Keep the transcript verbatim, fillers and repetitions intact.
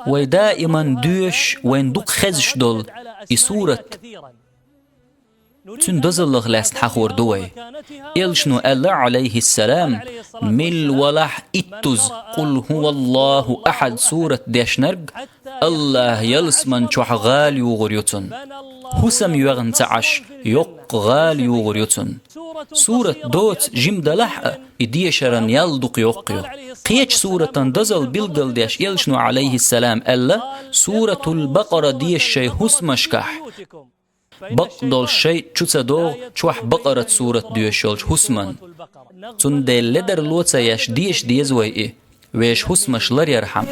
Вай даиман доьшуш, вайна дукха хезаш долу и сурат, цуьнан дозаллах лаьцна хьахор ду вай. Элчано аьлла, Ӏалайхиссалам: «Мила валахь иттуза Къул хӀуваллахӀу ахьад сурат дешнарг, АллахӀ ялсаман чохь гӀала югӀур ю цунна. ХӀусам йоьгӀна ца Ӏаш, йоккха гӀала югӀур ю цунна». Сурат доца жима далахь а, и дешаран ял дукха йоккха ю. Кхечу суратан дозалла билгалдеш Элчано, Ӏалайхиссалам, аьлла: «Суратул-Бакъара деша шайн хӀусамашкахь. Бакъдолуш шайтӀа чу ца догӀу чохь Бакъарат сурат доьшуш йолчу хӀусаман». Цундела ледарло ца еш, деша деза вай и, вешан хӀусамаш ларъярхьама.